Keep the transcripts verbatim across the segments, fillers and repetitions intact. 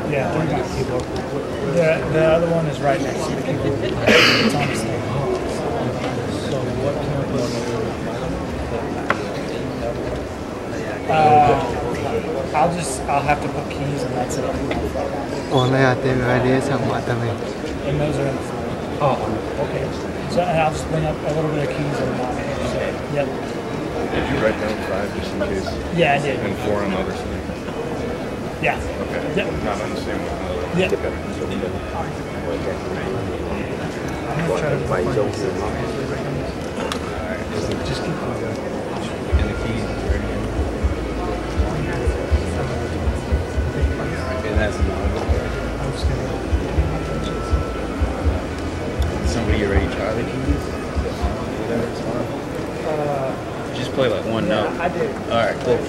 Yeah, they're not keyboard. The, the other one is right next to the keyboard. It's on the stand. So what can I put? Uh, I'll just, I'll have to put keys and that's it. Ona ya te me vale sa mata me. And those are in the front. Oh, okay. So, and I'll just bring up a little bit of keys and, uh, yep. Did you write down five just in case? Yeah, I did. And four on the other side? Yeah. Okay. Yep. Not on the same one. Yep. Okay. I'm gonna try to find those. Just keep going. And the keys are right here. And that's another one. I'm just gonna Somebody already tried the keys? Whatever it's on. Uh, just play, like, one note. I did. All right, cool.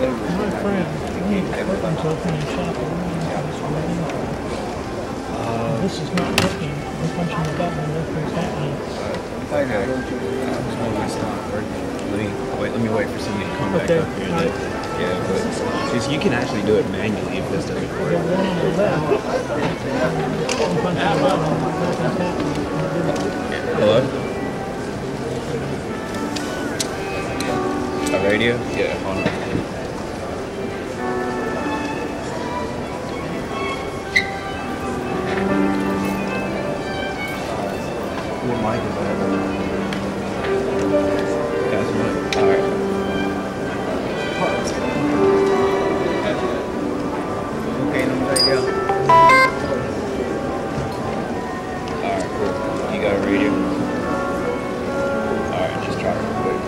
My friend, I need Kirkland to open a shop. This is not working. I'm punching the button and nothing's happening. Okay. No, it's not working. Let me wait. Let me wait for somebody to come back up here. Okay. All right. Yeah, but just, you can actually do it manually if this doesn't work. The one on the left. I'm punching the button and nothing's happening. Hello? A radio? Yeah, hold on. What mic is that? That's mine. All right. Okay, no idea. All right, cool. You got a radio? All right, just try it real quick.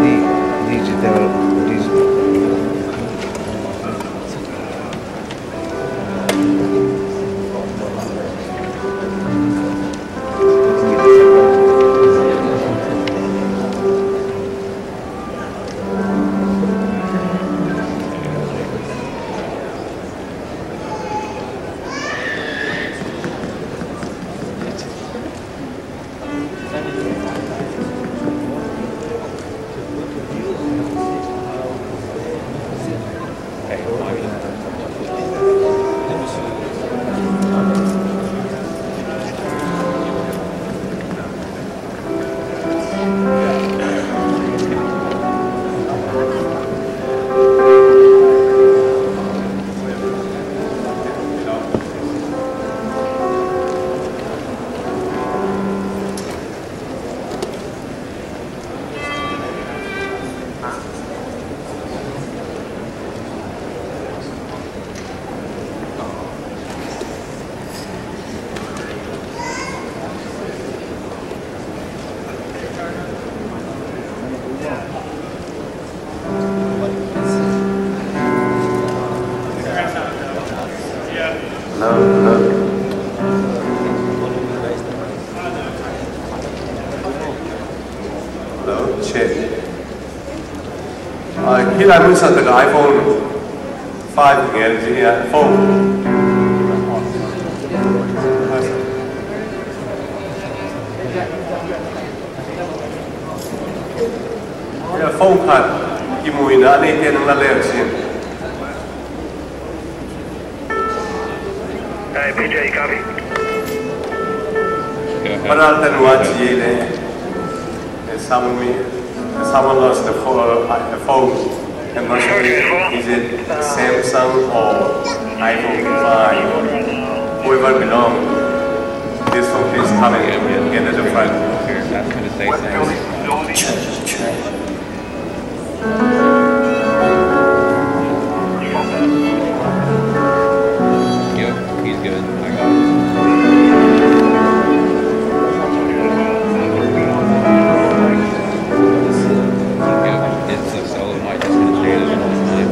Di-, digital, digital. Hello, hello. Hello, check. Uh, kila mun sa taka iPhone five ngen si ya phone. Ya phone khat kimuina a neite nang na leu sin. Hey, P J, copy. Paral tanua ci le. Someone, someone lost the phone, uh, the phone. I'm not sure if, is it Samsung or iPhone five. Whoever belong, this phone please come and get at the front. Here, that's gonna say thanks. Check, check. Yep, he's good. I got it. Yep, it's a solid mic. It's gonna stay this whole time.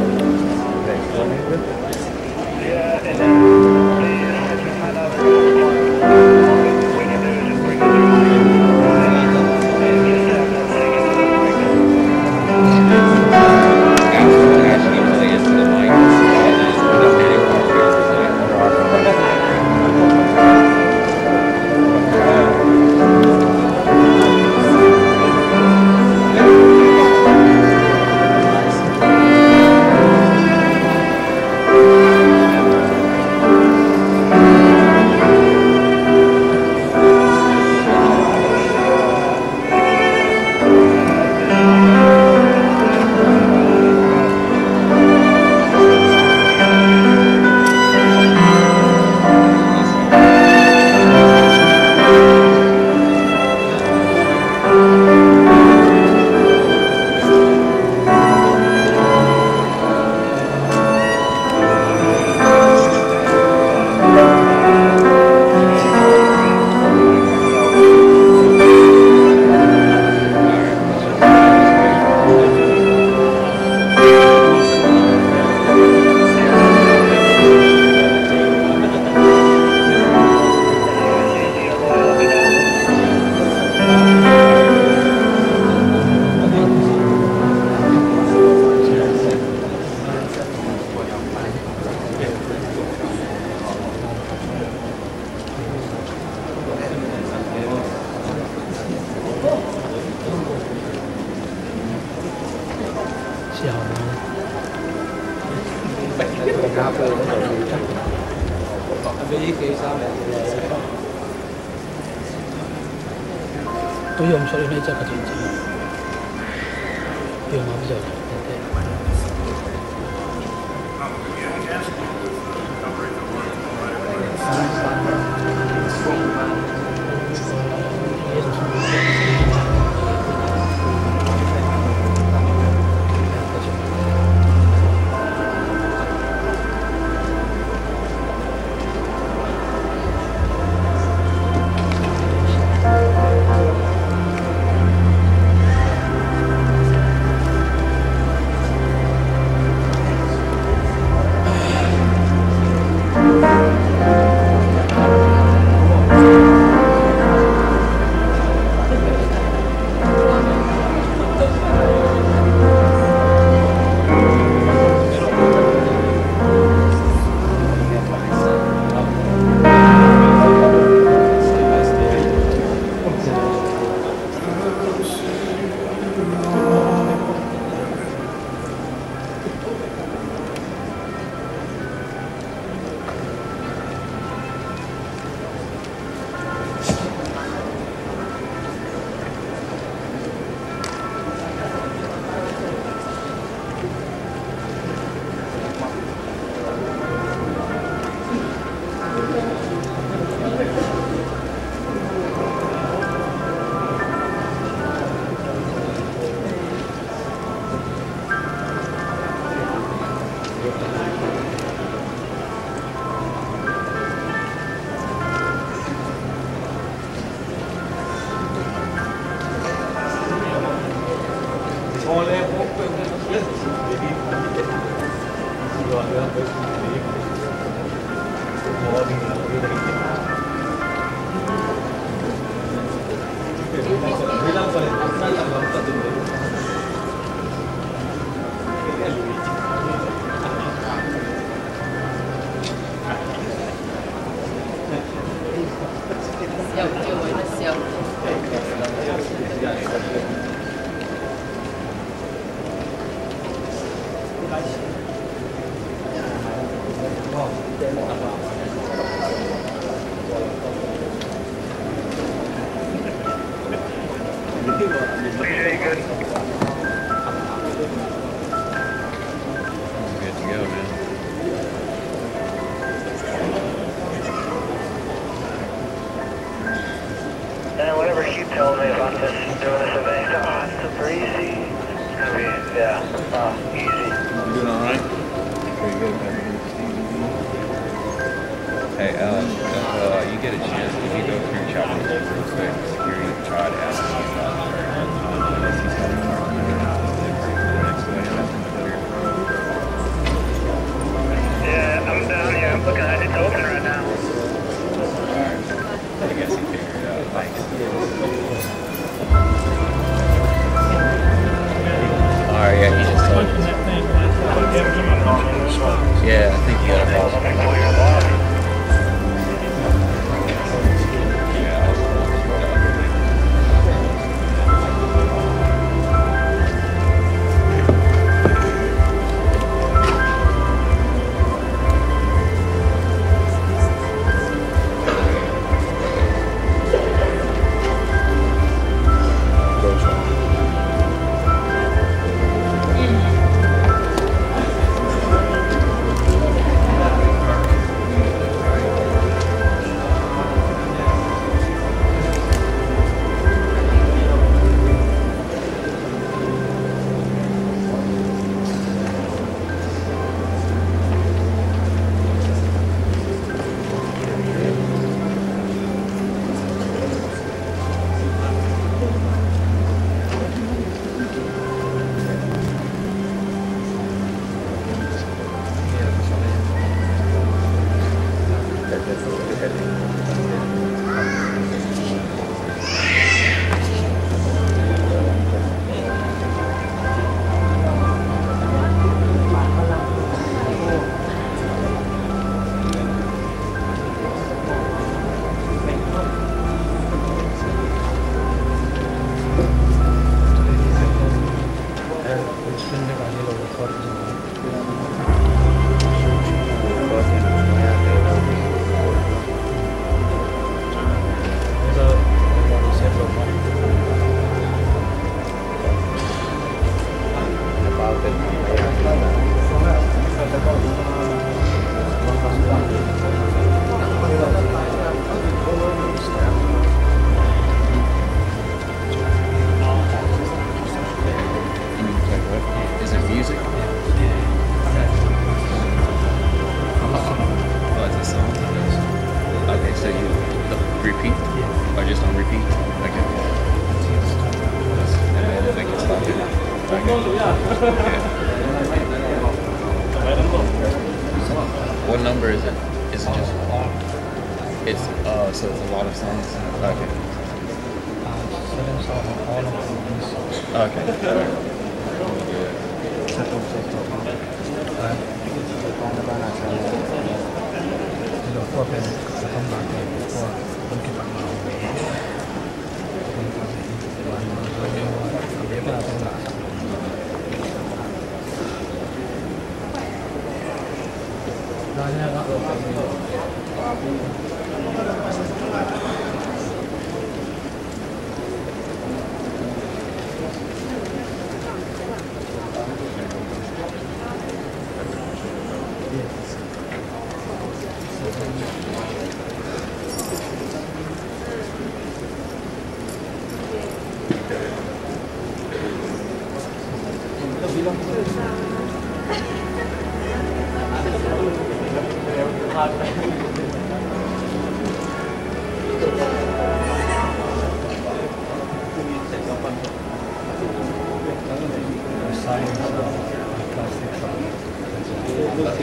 Tôi không sorry, tôi không. Good to go, man. And whatever she tells me, if I'm just doing this event, oh, it's super easy. It's gonna be, yeah, um, easy. You doing all right? Pretty good, man. Hey, Alex, if uh, you get a chance, can you go through Chapel Hill real quick? Security tried to ask me about, uh, yeah, I'm down here. I'm looking at it. It's open right now. All right. I guess he figured it out. Thanks. All right, yeah, he just told me. Yeah, I think he got a call. Is it music? Oh, it's a song? Okay, so you repeat? Or just on repeat? Okay. And then I can stop it. Okay. Yeah. What number is it? Is it just... It's, uh, so it's a lot of songs? Okay. Okay.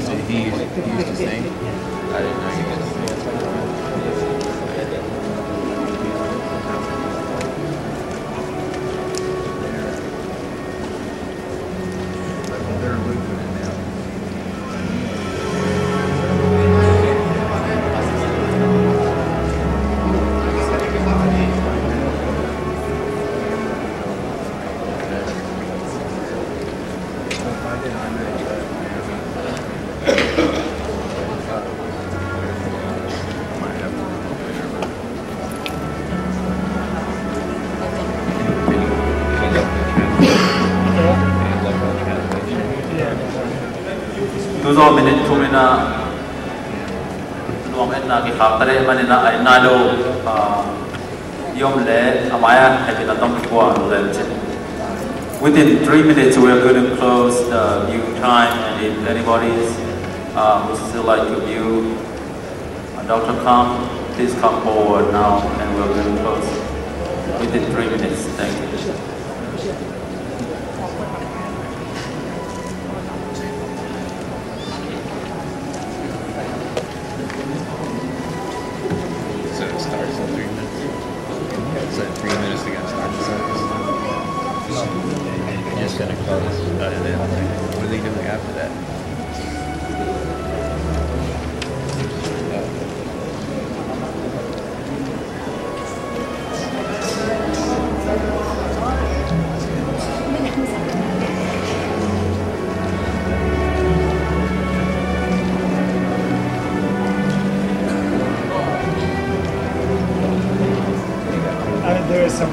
So he, he used to sing? I didn't know he used to sing. Zaw minit thum in a luang etna kikhak ta leh manin a, a etna lo, ah, i om leh a mai-ah hehpihna tawh kikuan lel cin. Within three minutes, we are going to close the viewing time, and if anybody is, uh, who still like to view, uh, Doctor Kam, please come forward now, and we are going to close within three minutes. Thank you. So it starts in three minutes. So three minutes to get started. Just gonna close. Uh, and then what are they doing after that? I mean, there is some.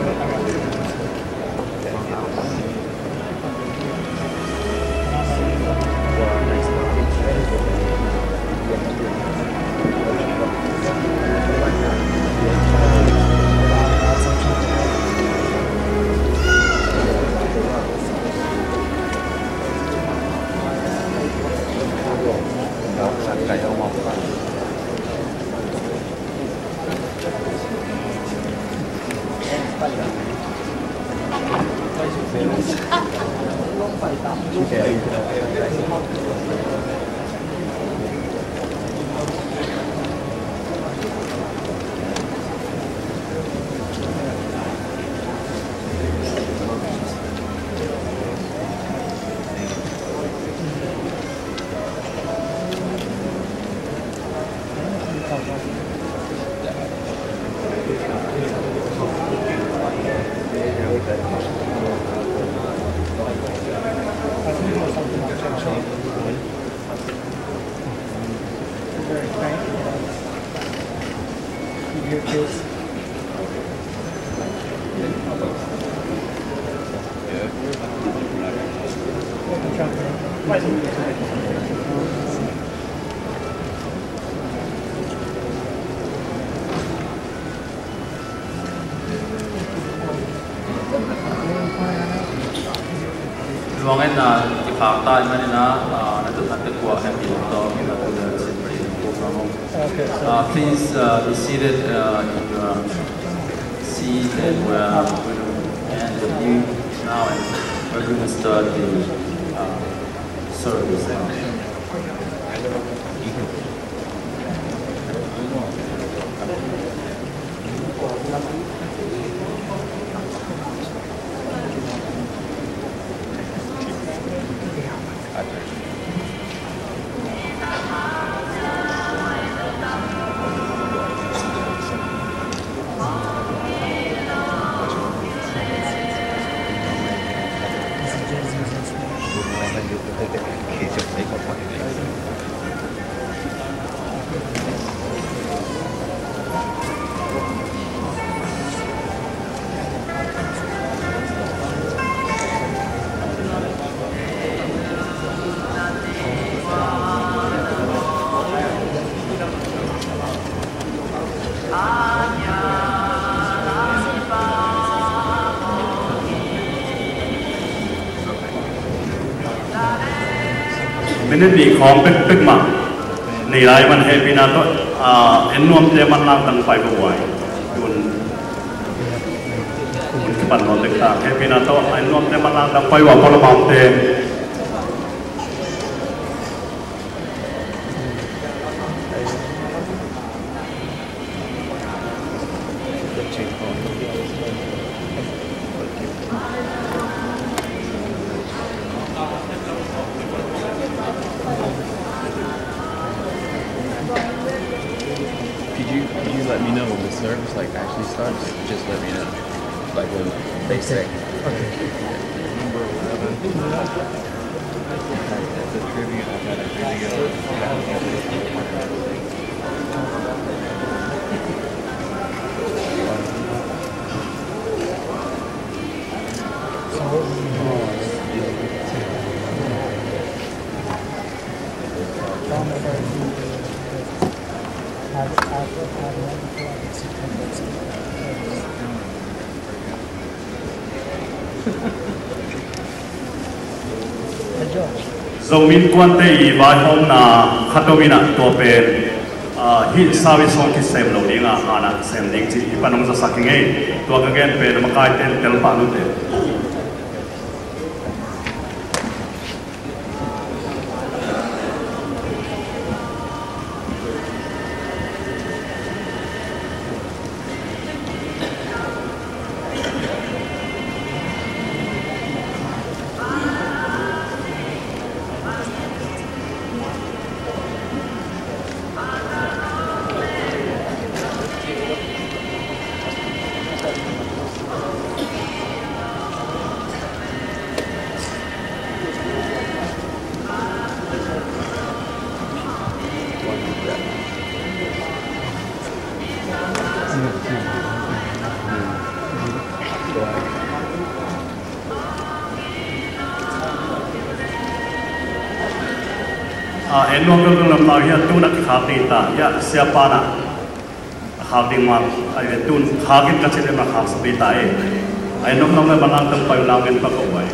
Luang etna kikhak ta ahih manin a, ah, na tut na pek uh ah hehpihna tawh na tut na pek uh ah. Okay, so, uh, please, uh, be seated, uh, in your seat, and we're going to end the view now, and we're going to start the, uh, service now. Minute nih khawng pekpek mah nei lai man, hehpihna tawh, ah, en nuamte manlang tang pai ko uai. Tun, tun kipan nuam tek ta, hehpihna tawh en nuamte manlang tang pai uai, pawlawm a omte. Could you, could you let me know when the service, like, actually starts? Just let me know, like, when they say. Okay. Number eleven. That's a tribute. I got a video. Zomi Innkuante i vaihawmna khat om in ah, tua pen, ah, hih service hong kisem lo ding a, hanah sem ding cih i pan hong zasak hi ing ei. Tua ka gen pen a makaite in tel pah ni uh teh. Ah, en nuam deuh deuh lam lau hi a, tu-in a kikhak ding ta hi a, siapa in a khak ding mah, a, tu-in khak in ka cih leh a khak sapi ta e. A, en nuam nuam leh bang hang tam pai uh, lau ngen pak uh ai.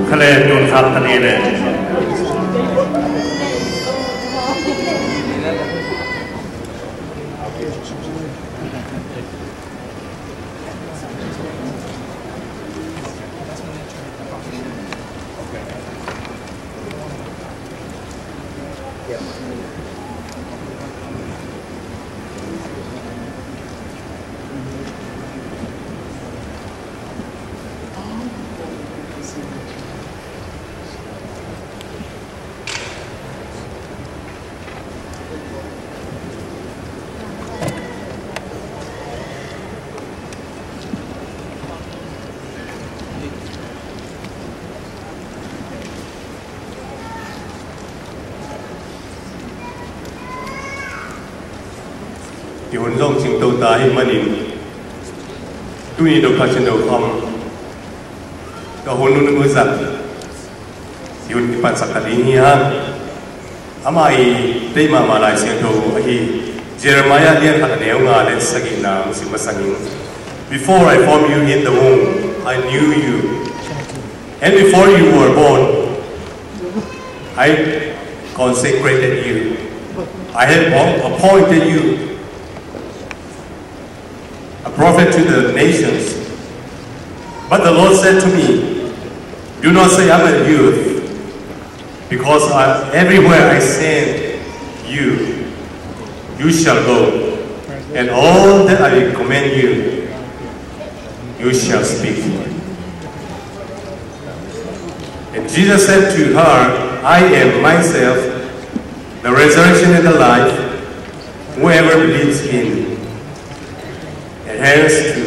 Kha le, tun khak ta ni le. I hun zong cingto ta ahih manin, tuni Doctor Cin Do Kham ka hun nunung uh zat i hun kipatsak ta ding hi hang. Amah i deih mahmah Lai Siangtho ahi Jeremiah lian khat a neu nga le sagihna hong sim masangin, "Before I formed you in the womb, I knew you. And before you were born, I consecrated you. I have appointed you a prophet to the nations." But the Lord said to me, "Do not say I'm a youth, because I, everywhere I send you, you shall go, and all that I command you, you shall speak." And Jesus said to her, "I am myself the resurrection and the life. Whoever believes in and has to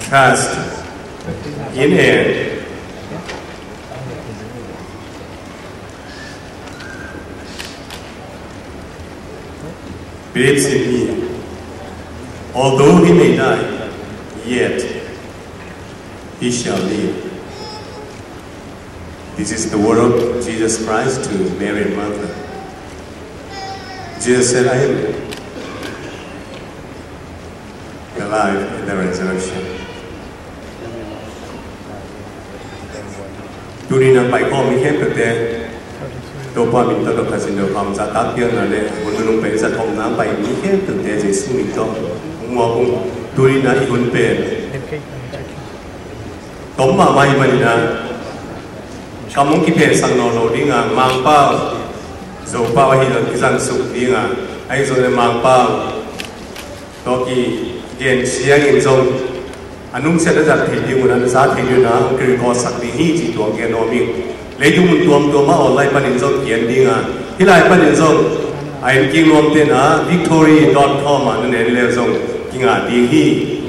trust in and believes in me, Although he may die, yet he shall live. This is the word of Jesus Christ to Mary and Martha. Jesus said, "I am the life and the resurrection." Tuni-in a pai khawm mi khempeuhte, Topa min tawh Doctor Cin Do Kham zahtak piakna le hun nunung pen zat khawmna a pai mi khempeuhte Jesu min tawh hong muak ung. Tuni-in a i hun pen tom mahmah ahih manin a, kam hong kiphehsak nawn lo ding a, Mangpau, Zopau ahi zong kizang suk ding a, ahi zong le Mangpau tawh kigen ciangin zong a nungsiat a zat theih ding un, a za theih ding un a hong kirecord sak ding hi cih tua hong gen nuam ing. Leitung mun tuamtuam ah online panin zong kigen ding a, hih lai panin zong a en kik nuamte in a victory dot com ah na en leh zong kingah ding hi.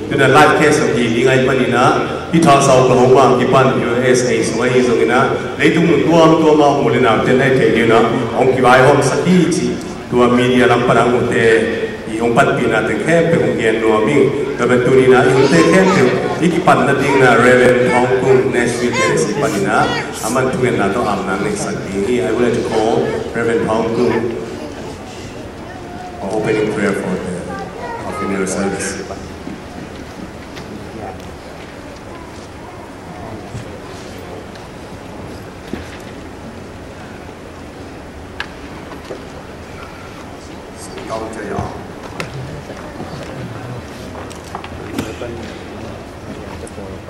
Tu-in a live cast zong hi ding ahih manin a, hih Tulsa, Oklahoma kipan U S A sung ahi zongin a, leitung mun tuamtuam ah om u le naute in a theih ding un a hong kivaihawmsak hi cih tua media lam pan a hong utte i hong panpihna teng khempeuh hong gen nuam ing. Tua pen tuni-in a i hong utte khempeuh i kipan nading in a Reverend Thawng Kung, Nashville, Tennessee panin a, aman thungetna tawh amna neihsak ding hi. I would like to call Reverend Thawng Kung for opening prayer for the funeral service.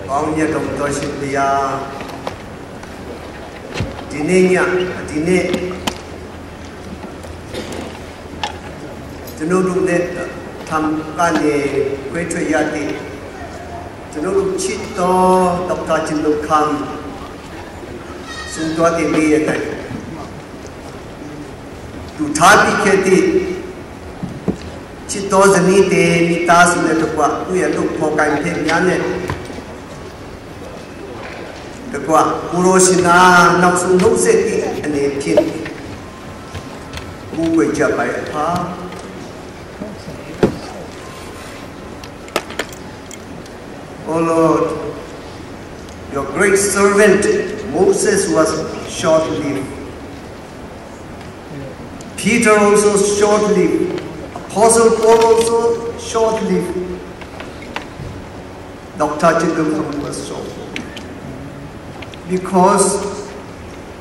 Kong nya dong to shi lia. Dine nya, dine. Tunu dum ne tham ka ne kwe chwe ya ti. Tunu dum chit to, Doctor Cin Do Kham. Sung to ti mi ya tai. Tu tha ti khe ti. Cih tawh zani te mi ta sung le tukua, tu ya tuk pho kai phe mya ne. Tukua, kuro sina nau sung nuk se ti ane phin. Ku kwe ja pai pha. Oh Lord, your great servant Moses was short-lived. Peter also short-lived. Apostle Paul also short-lived. Doctor Cin Do Kham was short-lived. Because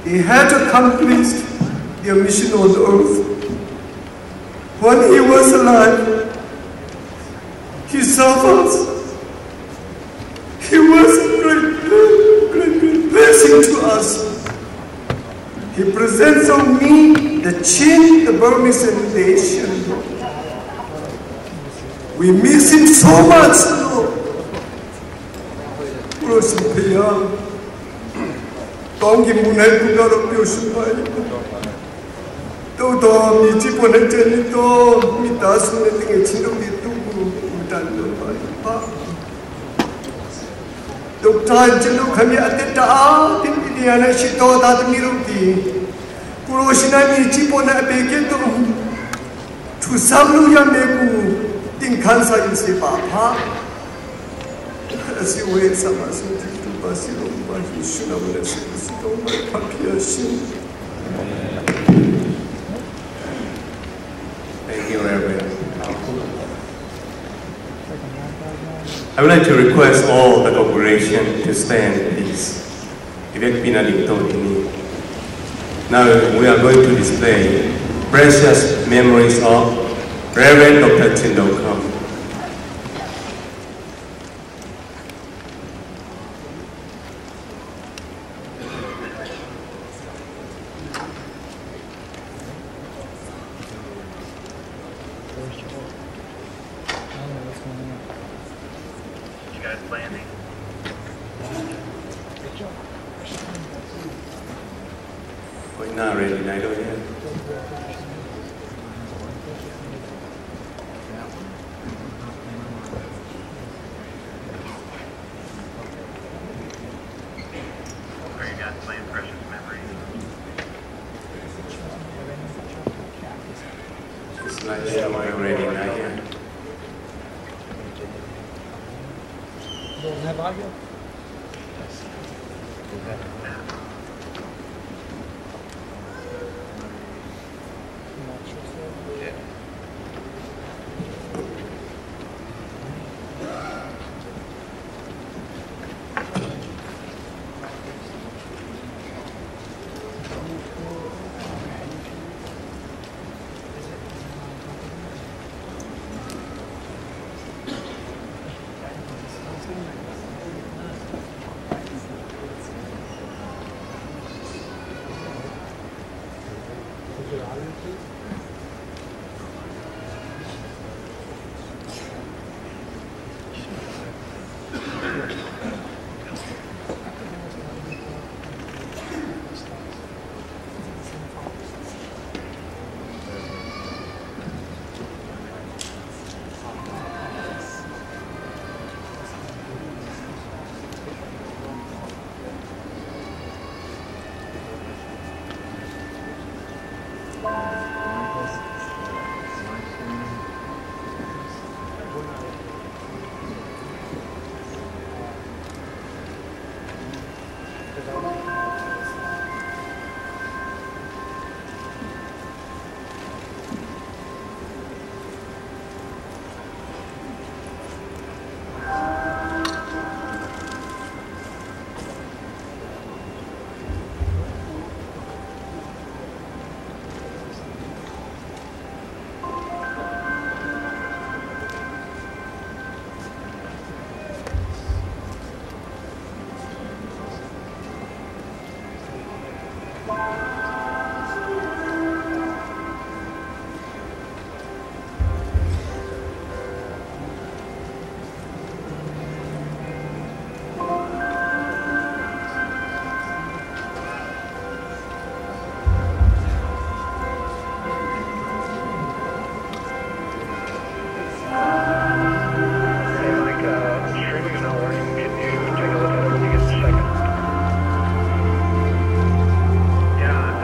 they had accomplished their mission on earth. When he was alive, he served us. He was a great, great, great blessing to us. He presents on me the Chin, the Burmese, and the Asian. We miss him so much, Lord. Worship Him. Tong ki munai tu ka ro pyo shu pai. To to mi chi pon hai chen ni to mi ta su ne ting e chin do mi tu ku mi ta do pai pa. Doctor Cin Do Kham a te ta a tin pi ni a na shi to ta te mi ru ti. Kuro shi na mi chi pon hai pe ke to. Thu sam lu ya me ku ting khan sa yu se pa pha. Asi we sa ma su ti tu pa si lo pa hi shu na we si si to ma pa pi a shi. Thank you, Reverend. I would like to request all the congregation to stand, please. Now we are going to display precious memories of Reverend Doctor Cin Do Kham. You guys landing. Oi, na ready nai lo ya. It's like they are ready nai ya. Have I got? Hey, Mike, uh, streaming is not working. Can you take a look at everything in a second? Yeah,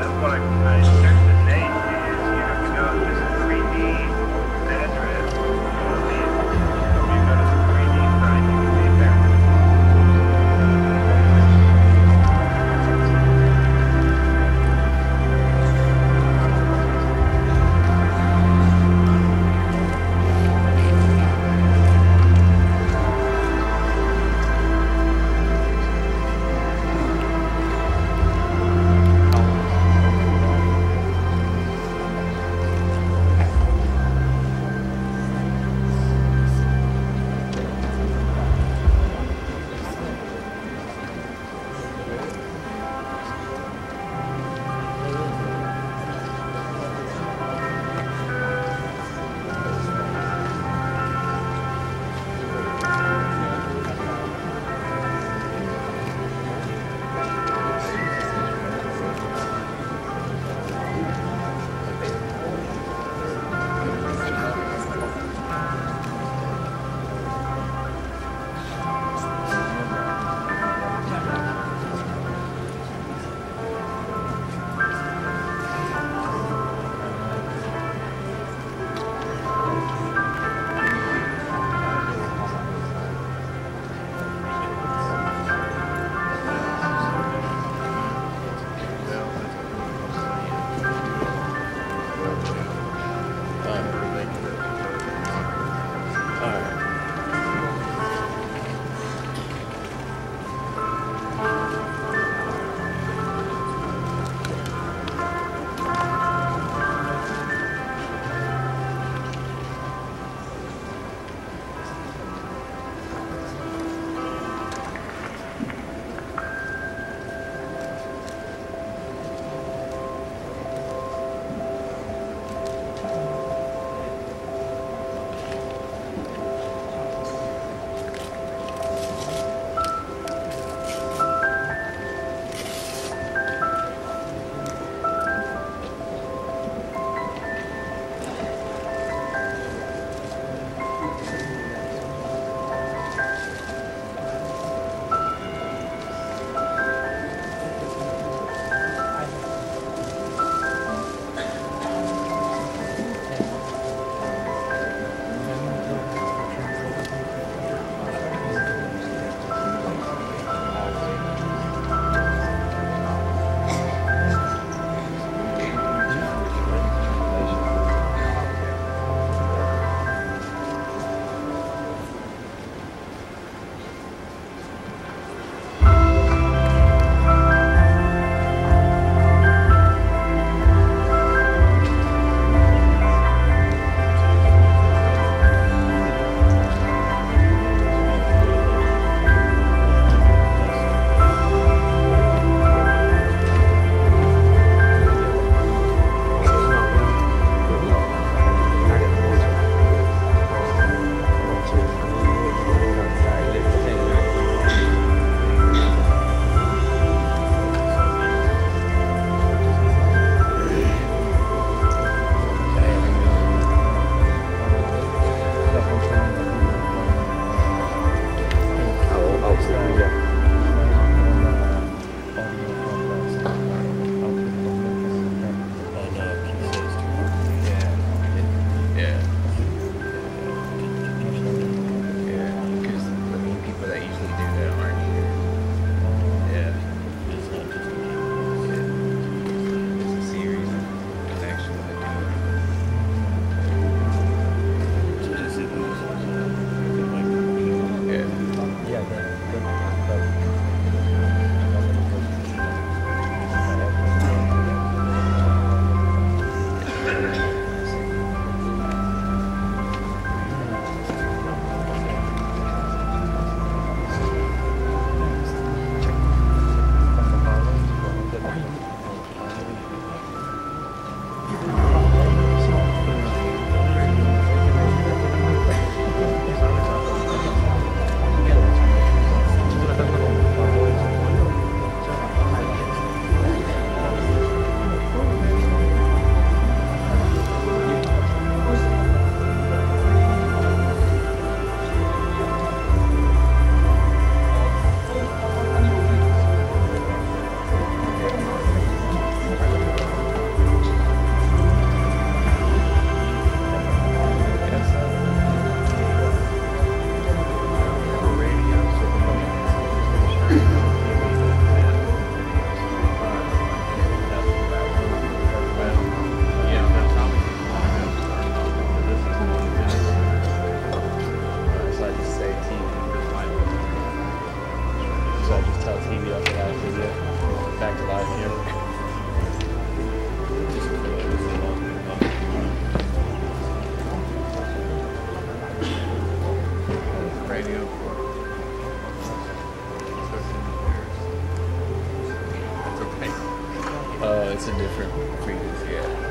Uh, it's a different frequency, yeah.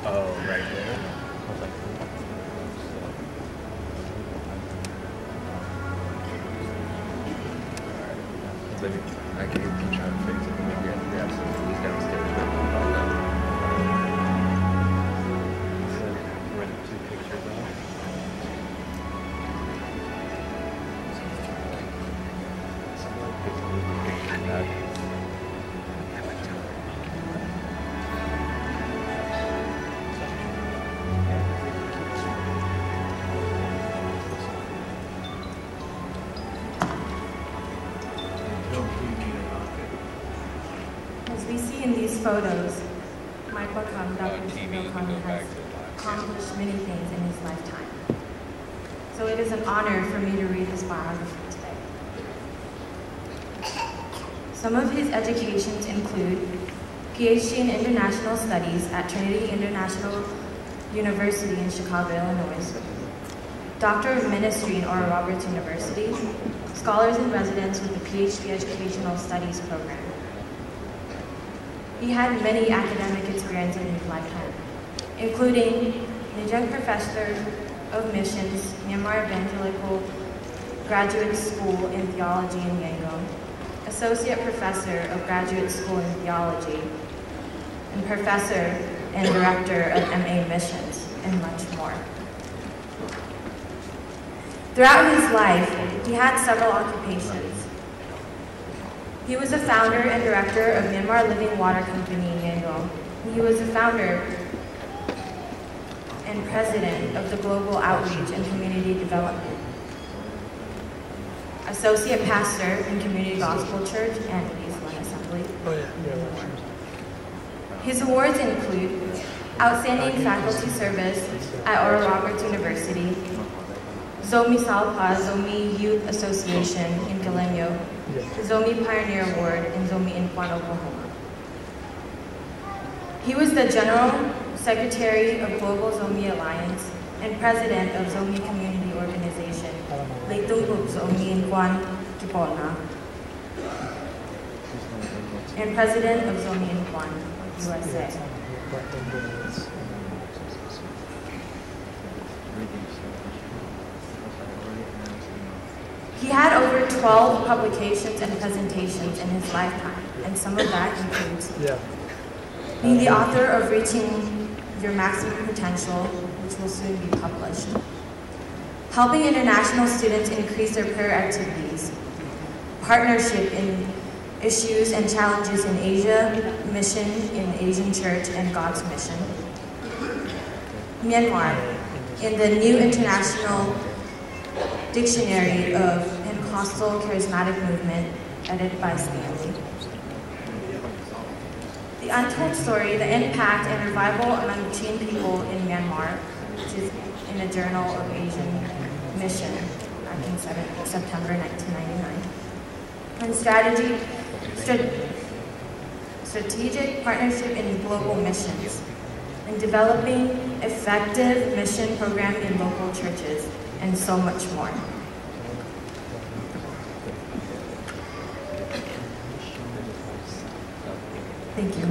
Oh, right there. Let me, I can, you can try to fix it. Maybe I have to grab some of these downstairs, but I'll find out. Run two pictures out. Someone put two pictures back. As we see in these photos, Mike Makam, Doctor Shingo Kami has accomplished many things in his lifetime. So it is an honor for me to read his biography today. Some of his educations include PhD in International Studies at Trinity International University in Chicago, Illinois, Doctor of Ministry in Oral Roberts University, Scholars in Residence with the PhD Educational Studies Program. He had many academic experiences in his lifetime, including Adjunct Professor of Missions, Myanmar Evangelical Graduate School in Theology in Yangon, Associate Professor of Graduate School in Theology, and Professor and Director of M A Missions, and much more. Throughout his life, he had several occupations. He was the founder and director of Myanmar Living Water Company in Yangon. He was the founder and president of the Global Outreach and Community Development, Associate Pastor in Community Gospel Church and East London Assembly. His awards include Outstanding Faculty Service at Oral Roberts University, Zomi Salpa, Zomi Youth Association in Gileno, Zomi Pioneer Award in Zomi Inkwon, Oklahoma. He was the General Secretary of Global Zomi Alliance and President of Zomi Community Organization, Leitung Bup Zomi Inkwon Kipona, and President of Zomi Inkwon U S A. He had over twelve publications and presentations in his lifetime, and some of that includes being the author of Reaching Your Maximum Potential, which will soon be published, helping international students increase their prayer activities, partnership in issues and challenges in Asia, mission in Asian Church, and God's Mission. Myanmar, in the New International Dictionary of Pentecostal Charismatic Movement, edited by Stanley. The Untold Story, the impact and revival among the Chin people in Myanmar, which is in a Journal of Asian Mission back in seven, September nineteen ninety-nine. And strategy, strat-, strategic partnership in global missions, and developing effective mission program in local churches, and so much more. Thank you.